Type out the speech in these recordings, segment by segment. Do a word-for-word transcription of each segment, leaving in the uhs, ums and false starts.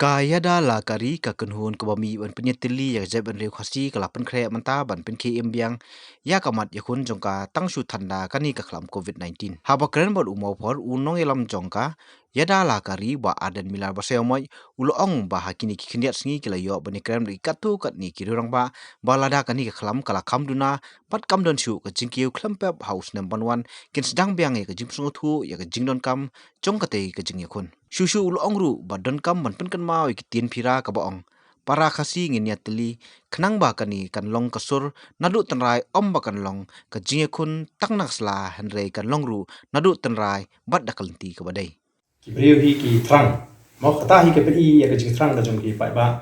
Ka Yada La Kari, ka kynhun kaba mih ban pynïatylli ïa ka jaitbynriew Khasi, ka la pynkhreh mynta ban pynkhie im biang ïa ka mat ïakhun jong ka tang shu than da kane ka khlam covid nineteen. Haba kren bad u Mawphor, u nongïalam jong ka Yada La Kari, Bah Ardent Miller Basaiawmoit, u la ong ba ha kine ki khyndiat sngi ki la ïoh ban ïakren bad ki katto katne ki rangbah ba lada kane ka khlam ka la kham duna bad kam don shuh ka jingkiew khlem pep ha u snem ban wan, kin sdang biang ïa ka jingsngewthuh ïa ka jingdonkam jong katei ka jingïakhun. Shuh shuh u la ong ruh ba donkam ban pynkynmaw ïa ki ktien phira kaba ong, para Khasi ngin ïatylli, khnang ba kane kan long ka sur naduh tynrai, ym ba kan long ka jingïakhun tang na ka sla, hynrei kan long ruh naduh tynrai bad da ka lynti kaba dei. Ki briew hi ki thrang. Mo, kata hi ka pyni ïa ka jingthrang ka jong ki paidbah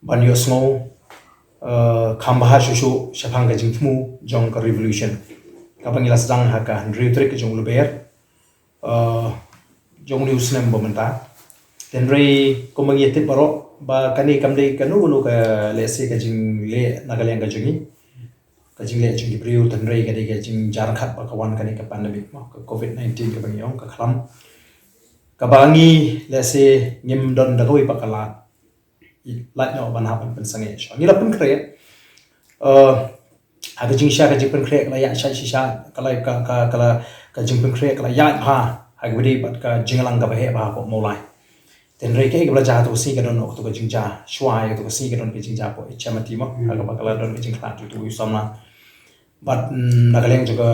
ban ïohsngew, eh, kham bha shuh shuh shaphang ka jingthmu jong ka revolution kaba ngi la sdang ha ka hynriew tarik ka jong u Lber, eh, jong une u snem ba mynta. Hynrei kumba ngi ïatip baroh ba kane kam dei kano kano ka lehse ka jingleh na ka liang ka jong ngi, ka jingleh jong ki briew, hynrei ka dei ka jingjarngkhat ba ka wan kane ka pandemic, mo, ka covid nineteen kaba ngi ong, ka khlam, kaba ngi lehse ngim don da kawei pat ka lad, lait noh ban hap ban pynsangeh. Shuh ngi la pynkhreh, eh, ha ka jingshisha ka jingpynkhreh ka la ïaid shisha, ka la, ka, ka, ka la, ka jingpynkhreh ka la ïaid bha ha kaba ïadei bad ka jingïalang kaba heh bha hapoh Mawlai. Hynrei kaei kaba la jia ha kato ka sngi, ka don kato ka jingjia shuwa, ïa kato ka sngi ka don ka jingjia hapoh H M R T, mo, ha kaba ka la don ka jingkhlad jong uto u samla. Bad, mm, na ka liang jong ka,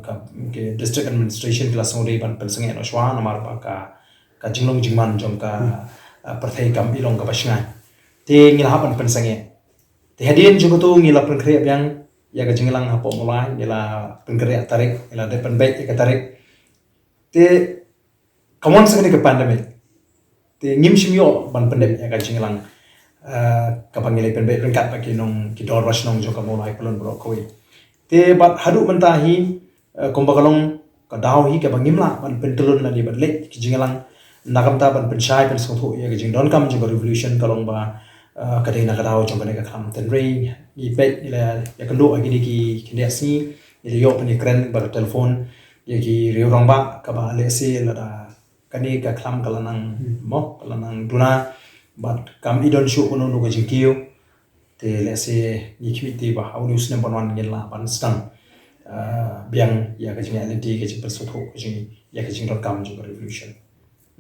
ka, ka district administration ki la sngewdei ban pynsangeh noh shuwa namar ba ka, ka jinglong jingman jong ka, ah, pyrthei kam i long kaba shngaiñ. Te ngi la hap ban pynsangeh. Te hadien jong kato ngi la pynkhreh biang ïa ka jingïalang hapoh Mawlai, ngi la pynkhreh tarik, ngi la dep pynbeit ïa ka tarik. Te ka mon sa kane ka pandemic, te ngim shym ïoh ban pyndep ïa ka jingïalang, eh, kaba ngi la pynbeit ryngkat bad ki nong, ki dorbar shnong jong ka Mawlai Pyllun baroh kawei. Te bad haduh mynta hi, eh, kumba ka long ka daw hi kaba ngim lah ban pyntyllun lane ban leh ki jingïalang, na ka bynta ban pynshai pynsngewthuh ïa ka jingdonkam jong ka revolution, ka long ba, eh, ka dei na ka daw jong kane ka khlam. Hynrei ngi peit, ngi la ïakynduh ha kine ki khyndiat sngi, ngi la ïoh ban ïakren bad ka telephone ïa ki riew rangbah, kaba lehse lada kane ka khlam ka la nang, mo, ka la nang duna bad kam i don shuh kano kano ka jingkiew, te lehse ngi khmih te ba ha une u snem ban wan ngin lah ban sdang, ah, biang ïa ka jingïaid lynti, ka jingpynsngewthuh, ka jing, ïa ka jingdonkam jong ka revolution.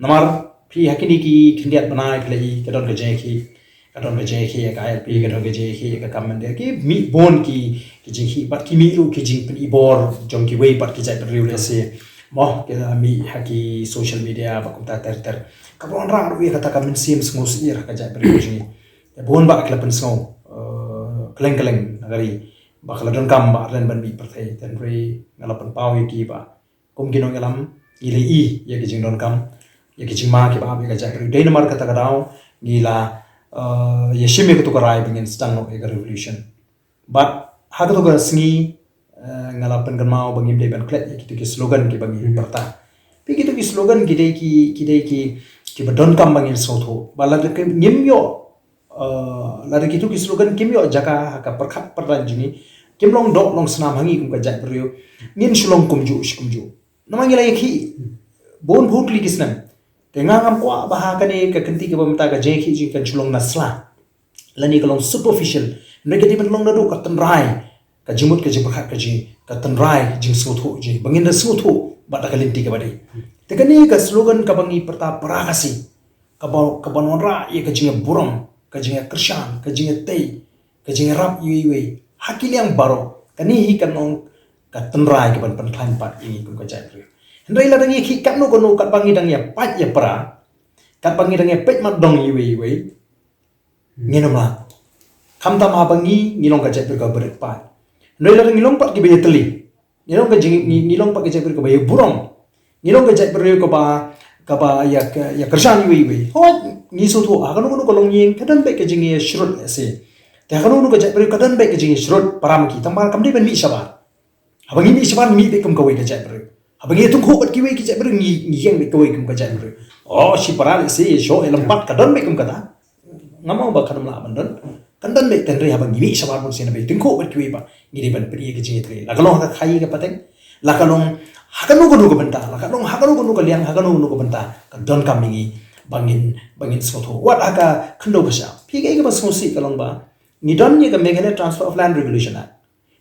Namar phi ha kine ki khyndiat bnai phi la i ka don ka jingïakhih, ka don ka jingïakhih ïa ka I L P, ka don ka jingïakhih ïa ka kam mynder, ki mih bun ki, ki jingkhih bad ki mih ruh ki jingpynibor jong kiwei pat ki jaitbynriew, lehse, mo, ki la mih ha ki social media bad kumta ter ter. Kaba wanrah ruh ïa kata ka mynsiem sngewsyier ha ka jaitbynriew jong ngi. Te bun bah ki la pynsngew, eh, kylleng kylleng na ka ri ba ka la donkam Bah Ardent ban mih pyrthei, hynrei nga la pynpaw ïa ki ba kum ki nongïalam ngi la i ïa ki jingdonkam, ïa ki jingma kiba ap ïa ka jaitbynriew. Dei namar kata ka daw ngi la, eh, ïashim ïa kato ka rai ba ngin sdang noh ïa ka revolution. Bad ha kato ka sngi, eh, nga la pynkynmaw ba ngim dei ban klet ïa kito ki slogan kiba ngi pyrta. Phi, kito ki slogan ki dei ki, ki dei ki, kiba donkam ba ngin sngewthuh. Ba lada ngim ïoh, eh, lada kito ki slogan kim ïoh jaka ha ka pyrkhat pyrdan jong ngi, kim long doh long snam ha ngi kum ka jaitbynriew, ngin shu long kumjuh shi kumjuh. Namar ngi la ïakhih bun bun tylli ki snem. Te nga ngam kwah ba ha kane ka kynti kaba mynta ka jingïakhih jong ngi kan shu long na sla lane ka long superficial. Hynrei ka dei ban long naduh ka tynrai ka jingmut ka jingpyrkhat ka jong ngi, ka tynrai jingsngewthuh jong ngi, ba ngin da sngewthuh bad da ka lynti kaba dei. Te kane ka slogan kaba ngi pyrta, para Khasi, kaba, kaba wanrah ïa ka jingïaburom, ka jingïakyrshan, ka jingïatei, ka jingïarap iwei iwei ha ki liang baroh. Kane hi kan long ka tynrai kaban pynkhlaiñ pat ïa ngi kum ka jaitbynriew. Hynrei lada ngi ïakhih katno katno, katba ngi dang ïapait ïapra, katba ngi dang ïapeit mat dong iwei iwei, ngin ym lah. Khamtam haba ngi, ngi long ka jaitbynriew kaba rit paid. Hynrei lada ngi long pat kiba ïatylli, ngi long ka jing, ngi, ngi long pat ka jaitbynriew kaba ïaburom, ngi long ka jaitbynriew kaba, kaba ïa, ïakyrshan iwei iwei, hooid, ngi sngewthuh ha kano kano ka longïing ka don beit ka jingïashrut, lehse. Te ha kano kano ka jaitbynriew ka don beit ka jingïashrut, para ma ki, tang ba kam dei ban mih shabar. Haba ngi mih shabar ngi mih beit kum kawei ka jaitbynriew. Haba ngi ïatyngkhuh bad kiwei ki jaitbynriew ngi, ngi ïeng beit kawei kum ka jaitbynriew. Oh, shipara lehse ïashoh ïalympat ka don beit kum kata. Ngam ong ba kan ym lah ban don. Kan don beit, hynrei haba ngi mih shabar bun sien, haba ïatyngkhuh bad kiwei pat ngi dei ban pyni ïa ka jingïatylli. La ka long ha ka khaii ka pateng, la ka long ha kano kano ka bynta, la ka long ha kano kano ka liang, ha kano kano ka bynta, ka donkam ïa ngi ba ngin, ba ngin sngewthuh. Wat ha ka khyndew ba shah. Phi kaei kaba sngewsih ka long ba ngi don ïa ka Meghalaya Transfer of Land Regulation Act.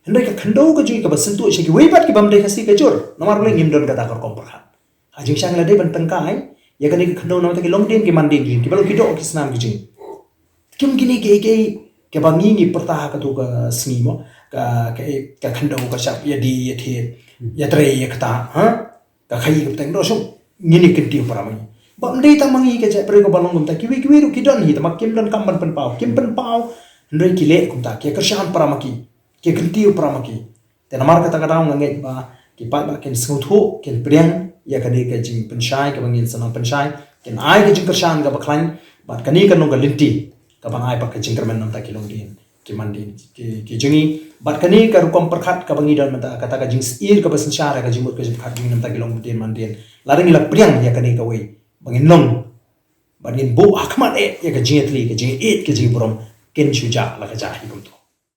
Hynrei ka khyndew ka jong ngi kaba syntuh sha kiwei pat ki bym dei Khasi ka jur. Namar balei? Ngim don kata ka rukom pyrkhat. Ha jingshisha ngi la dei ban tyngkai ïa kane ka khyndew namar ta ki longdien ki mandien ki jong ngi, kiba long ki doh ki snam ki jong ngi. Kim kine kiei kiei kiba ngi ngi pyrta ha kato ka sngi mo, ka, ka, ka khyndew ka shah ïa die ïa thied, ïa trei ïa kata, ha? Ka khaïi ka bteng, doh shong. Ngin ïa kyntiew para ma ngi. Bym dei tang ma ngi ka jaitbynriew kaba long kumta, kiwei kiwei ruh ki don hi, tangba kim donkam ban pynpaw, kim pynpaw. Hynrei ki leh kumta, ki kyrshan para ma ki, ki kyntiew para ma ki. Te namar kata ka daw nga ngeit ba ki paidbah kin sngewthuh, kin pdiang ïa kane ka jingpynshai kaba ngin sa nang pynshai, kin ai ka jingkyrshan kaba khlaiñ, bad kane kan long ka lynti kaban ai pat ka jingkyrmen namar ta ki longdien ki mandien ki, ki jong ngi. Bad kane ka rukom pyrkhat kaba ngi don mynta, kata ka jingsyier kaba synshar ïa ka jingmut ka jingpyrkhat jong ngi namar ta ki longdien mandien. Lada ngi la pdiang ïa kane kawei, ba ngin long, ba ngin buh ha khmat eh ïa ka jingïatylli, ka jingïeit, ka jingburom, kin shu jah la ka jah hi kumto.